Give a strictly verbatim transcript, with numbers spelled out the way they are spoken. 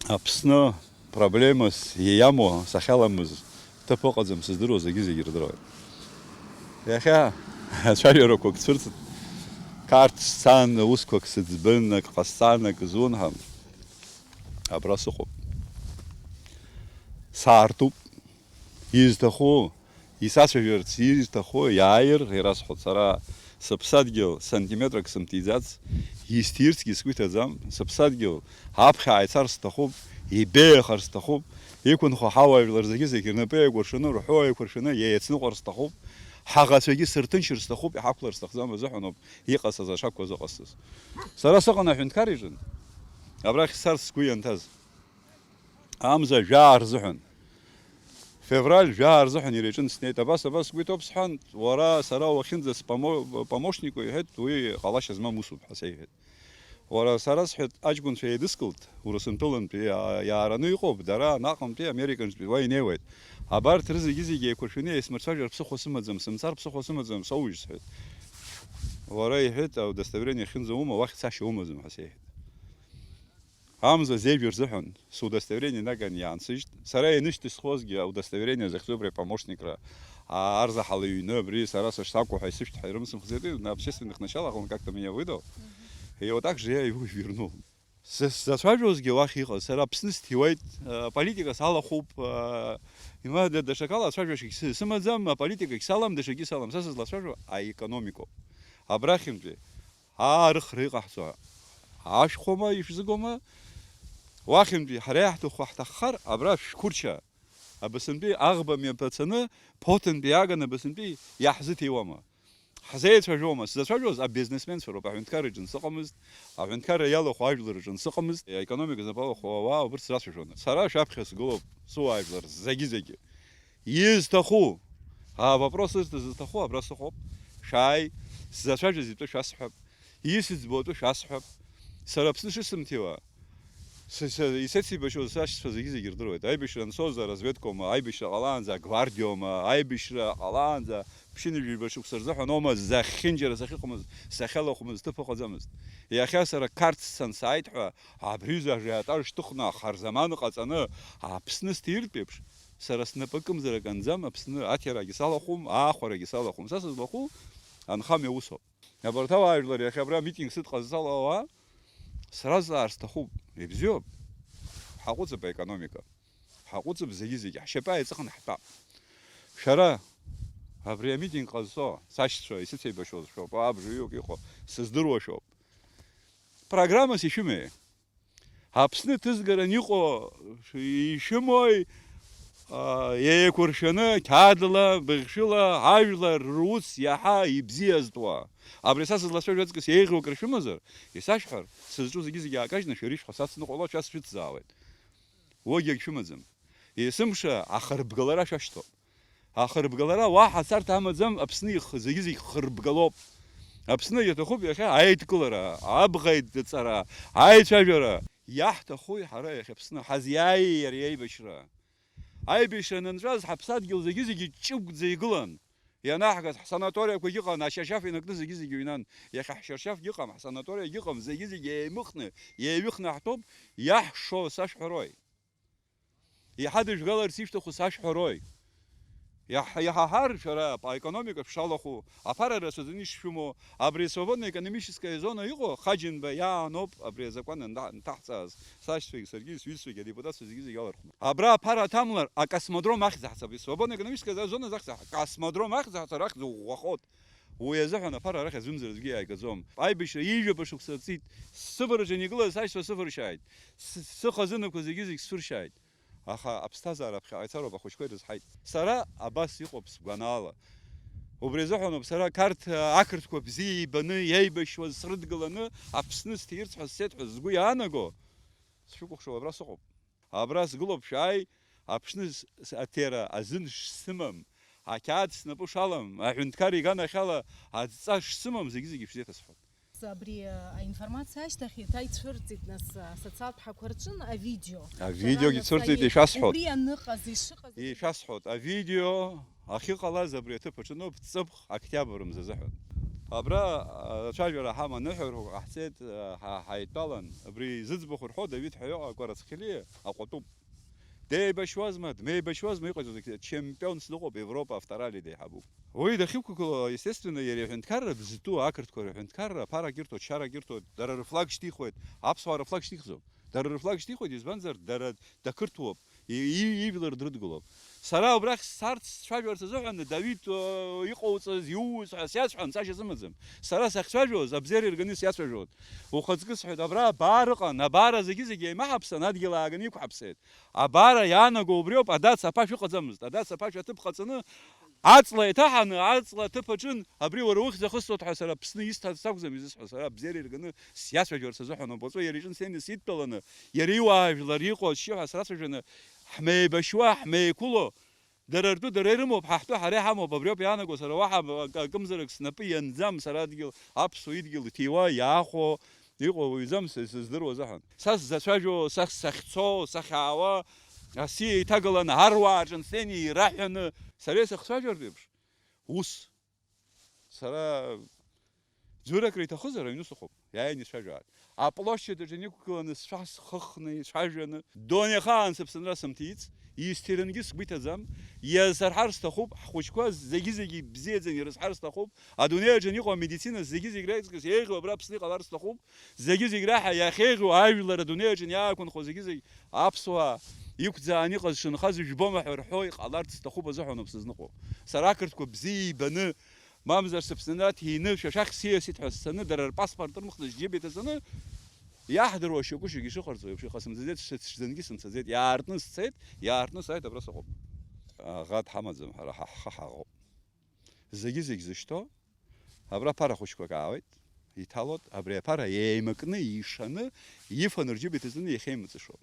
Аԥсны проблемас иамоу сахьаламыз ҭыԥ ыҟаӡам, сыздыруа зегьы-зегьы рдыруеит. Иахьа ацәажәарақәак цәырҵт, Қарҭ сцан, усқәак сыӡбын, ак ҟасҵан, ак зун ҳәа. Абра сыҟоуп. Саартуп. Изҭаху, исацәажәарц изҭаху иааир, ирасҳәоит, сара сыԥсадгьыл сантиметрак сымҭиӡац, исҭирцгьы сгәы иҭаӡам, сыԥсадгьыл аԥхьа ааицар сҭахуп, ибеиахар сҭахуп, иқәынхо ҳауаажәлар зегьы-зегьы рнапы еикәыршаны, рҳәоу еикәыршаны еицныҟәар сҭахуп, ҳаӷацәагьы сырҭынчыр сҭахуп, иҳақәлар сҭахӡам азыҳәаноуп иҟасҵаз ашақәа зыҟасҵаз. Сара сыҟан аҳәынҭқар иҿын, абрахь сцарц сгәы ианҭаз. Амза жәаа рзыҳәан. Февраль жәаа рзыҳәан иара иҿын снеит. Абас, абас сгәы иҭоуп сҳәан, уара сара уахьынӡа спомо-, помощник уҳәеит, уи ҟалашьа змам усуп ҳәа сеиҳәеит. Уара сара сҳәеит, аҷкәынцәа еидыскылт, Урысынтәылантәи иа-, иаараны иҟоуп, дара анаҟынтәи Американтәи уа инеиуеит. Абарҭ рызегьы-зегьы еиқәыршәаны еисмырцәажәар ԥсыхәа сымаӡам, сымцар ԥсыхәа сымаӡам, соуҩыжь сҳәеит. Уара иҳәеит, аудостоверение ахьынӡа ума, уахь цашьа умаӡам ҳәа сеиҳәеит. Амза зежәа рзыҳәан судостоверение наган иаансыжьт. Сара ианышьҭысхуазгьы аудостоверение захьӡу абри апомощникра, а, арзаҳал иҩны абри сара сышсакәу ҳәа исышәҭ ҳәа ирымсымхӡеит, на общественных началах он как-то меня выдал. И вот так же я его и вернул. Сзацәажәозгьы уахь иҟаз, сара Аԥсны сҭиуеит, а, политика салахәуп, а, има да-, даҽакала ацәажәашьагь сы-, сымаӡам, аполитикагь салам, даҽакгьы салам. Са сызлацәажәо аекономикоуп. Абрахьынтәи аарыхра иҟаҳҵо ашәхәома, ишәзыгома? Уахьынтәи ҳара иаҳҭаху ҳҭаххар, абра шәқәырча, абасынтәи аӷба мҩаԥацаны, Ԥоҭынтәи иааганы абасынтәи иаҳзыҭиуама? Ҳзеицәажәома? Сзацәажәоз абизнесменцәа роуп, аҳәынҭқарра аҿы сыҟамызт, аҳәынҭқарра иалахәу ажәлар рҿы сыҟамызт, аекономика знапы алахәу ауаа убырҭ срацәажәон. Сара шәаԥхьа сгылоуп, суаажәлар зегьы-зегьы. Изҭаху, авопрос ызҭаз зҭаху абра сыҟоуп, шәааи, сзацәажәаз итәы шәасҳәап, исыӡбо атәы шәасҳәап, сара Аԥсны шысымҭиуа, са, са, исеицеибашьуаз сашьцәа зегьы-зегьы ирдыруеит, аибашьра анцоз аразведкоума, аибашьра ҟалаанӡа агвардиоума, аибашьра ҟалаанӡа ԥшьынҩажәижәба шықәса рзыҳәаноума, захьынџьара сахьыҟамыз, сахьалахәымыз ҭыԥ ыҟаӡамызт. Иахьа сара Қарҭ сцан сааит ҳәа, абри ажиотаж шьҭыхны, ахарзаман ҟаҵаны, Аԥсны сҭиртә еиԥш, сара снапы акымзарак анӡам, Аԥсны аҭираагьы салахәым, аахәарагьы салахәым. Са сызлахәу анхамҩа усоуп. Абарҭ ауаажәлар иахьа абра митинг сыдҟазҵалауа, сразҵаар сҭахуп. Ибзиоуп. Ҳаҟәыҵып аекономика. Ҳаҟәыҵып зегьы-зегьы. Ҳшьапы ааиҵыхны ҳтәап. Шәара абри амитинг ҟазҵо, сашьцәа исыцеибашьуаз шәоуп, абжаҩык иҟоу, сыздыруа шәоуп. Программас ишәымеи? Аԥсны ҭызгаран иҟоу ишәымои, а, еиқәыршәаны, қьаадла, быӷьшәыла, ажәлар рус иаҳа ибзиазтәуа? Абри са сызлацәажәо аҵкыс еиӷьу акыр шәымазар, исашәҳәар, сызҿу зегьы-зегьы аакажьны шәара ишәхы сацныҟәало шәа сшәыцзаауеит. Уигьы агьшәымаӡам. Есымша ахырбгалара шәашьҭоуп. Ахырбгалара уаҳа царҭа амаӡам, Аԥсны ихы зегьы-зегь хырбгалоуп. Аԥсны иаҭахуп иахьа аидкылара, абӷа идҵара, аицәажәара. Иаҳҭахуи ҳара иахьа Аԥсны ҳазиааиеи иареи аибашьра? Аибашьра анынҵәаз ҳаԥсадгьыл зегьы-зегьы ҷыгәӡа игылан. Ианаҳгаз ҳсанаториақәагь ыҟан, ашьаршьаф инаркны зегьы-зегьы иҩнан. Иахьа ҳшьаршьафгьы ыҟам, ҳсанаториагь ыҟам, зегьы-зегьы еимыхны, еиҩыхны ҳтәоуп, иаҳшо сашәҳәарой? Иҳадыжәгаларц ишәҭаху сашәҳәарой? Иаҳ-, иҳаҳар, шәара аекономика шәшалахәу, аԥара рацәаӡаны ишшәымоу, абри свободно-економическая зона иҟоу, Хаџьынба иааноуп абри азакәан анда-, анҭаҳҵааз, сашьцәагьы саргьы, сҩызцәагьы, адепутатцәа зегьы-зегьы алархәны. Абра аԥара аҭамлар, акосмодром ахьӡ ҳацап, свободно-економическая зона захьӡ-, акосмодром ахьӡ ҳацар, ахьӡ ӷәӷәахоит. Уи азыҳәан аԥара арахь аӡәымзар аӡәгьы иааигаӡом. Аибашьра ҩажәа шықәса ҵит. Сывараҿы аникылаз сашьцәа сываршьааит. С-, сыхазынақәа зегьы-зегь сцәыршьааит. Аха аԥсҭазаара аԥхьаҟа ицароуп, ахәыҷқәа ирызҳаит. Сара абас иҟоуп сгәанаала. Убри азыҳәаноуп сара Қарҭ ақырҭқәа бзиа ибаны иеибашьуаз срыдгыланы Аԥсны сҭиирц ҳәа сцеит ҳәа сгәы иаанаго. Сшәыкәыхшоу абра сыҟоуп. Абра сгылоуп, шәааи, Аԥсны с-, с-, аҭира азын шсымам, ақьаад снапы шалам, аҳәынҭқар иганахьала адҵа шсымам, зегьы-зегьы шәзеиҭасҳәап. Абри аинформациа ашьҭахь еиҭа ицәырҵит нас асоциалтә ҳақәа рҿын авидео. Авидеогьы цәырҵит, ишәасҳәот. Убри аныҟаз, ишыҟаз. Ишәасҳәот, авидео ахьыҟалаз абри аҭыԥ аҿы ноуп, ҵыԥх октиабр мза азыҳәан. Абра, а, ацәажәара ҳаман, ныҳәа рҳәоуп ҟаҳҵеит, а, ҳа-, ҳаидтәалан, абри зыӡбахә рҳәо Давид ҳәа иҟоу Акәарацхелиа аҟәатәуп. Деибашьуазма, дмеибашьуазма, иҟаиҵо зегь чемпионс дыҟоуп, Европа автора лига деиҳабуп. Уи дахьықәгыло, естественно, иара иҳәынҭқарра бзытәу, ақырҭқәа рҳәынҭқарра аԥара агьырҭоит, чара агьырҭоит, дара рыфлаг шьҭихуеит, аԥсуаа рыфлаг шьҭихӡом. Дара рыфлаг шьҭихуеит, избанзар, дара дақырҭуоуп, и-, и-, ижәлар дрыдгылоуп. Сара убрахь сцарц, сцәажәарц азыҳәан, Давид, э, иҟауҵаз, иууз ҳәа сиасҳәан, цашьа сымаӡам. Сара сахьцәажәоз, абзиара ирганы сиацәажәон. Ухаҵкы сҳәеит, абра абар ыҟан, абар зегьы-зегьы еимаҳаԥсан, адгьыл ааганы иқәҳаԥсеит. Абар иаанаго убриоуп, адац аԥашә ыҟаӡамызт. Адац аԥашә аҭыԥ ҟаҵаны, аҵла иҭаҳаны, аҵла аҭыԥ аҿын, абри уара ухьӡ ахысҵоит ҳәа сара Аԥсны исҭаз сакәӡам изысҳәо, сара абзиара ирганы сиацәажәарц азыҳәан ауп. Уаҵәы иара иҿы снеины сидтәаланы, иара иуаажәлар иҟоу аччиҳәа срацәажәаны, ҳмеибашьуа, ҳмеиқәыло, дара ртәы дара ирымоуп, ҳа ҳтәы ҳара иҳамоуп, абриоуп иаанаго, сара уаҳа ак-, акымзарак снапы ианӡам, сара адгьыл, аԥсуа идгьыл иҭиуа, иаахәо, иҟоу уаҩӡам са исыздыруа азыҳәан. Са сзацәажәо, са сахьцо, сахьаауа, асиа иҭагаланы аруаа рҿы нсеины ираҳәаны, сара исыхцәажәартә еиԥш, ус. Сара ӡәыракра иҭахызар, аҩны сыҟоуп, иааины исцәажәааит. Аплощадь аҿы инықәгыланы сцәа схыхны ицәажәаны, дунеихаан сыԥсынра сымҭиц, исҭирангьы сгәы иҭаӡам, иазырҳар сҭахуп, ҳхәыҷқәа зегьы-зегьы ибзиаӡаны ирызҳар сҭахуп, адунеи аҿы иҟоу амедицина зегьы-зегь раҵкыс еиӷьу абра Аԥсны иҟалар сҭахуп, зегьы-зегь раҳа иахьеиӷьу ажәлар адунеи аҿы иаақәынхо зегьы-зегь аԥсуаа иқәӡааны иҟаз шынхаз ижәбома ҳәа рҳәо иҟаларц сҭахуп азыҳәаноуп сызныҟәо. Сара ақырҭқәа бзиа ибаны, мамзар сыԥсынра ҭины, шәа шәахь сиасит ҳәа сцаны, дара рпаспорт рымхны сџьыба иҭаҵаны, иаҳдыруа шьоукы-шьоукы ишыҟарҵо еиԥш, иҟасымҵаӡеит, сыцәӡангьы сымцаӡеит, иаартны сцеит, иаартны сааит, абра сыҟоуп. Аӷа дҳамаӡам ҳара, ҳа ҳхы ҳаӷоуп. Зегьы-зегь зышьҭоу, абра ԥара хәыҷқәак аауеит, иҭалоит, абри аԥара еимакны, ишаны, ифаны рџьыба иҭаҵаны иахьеимҵышо.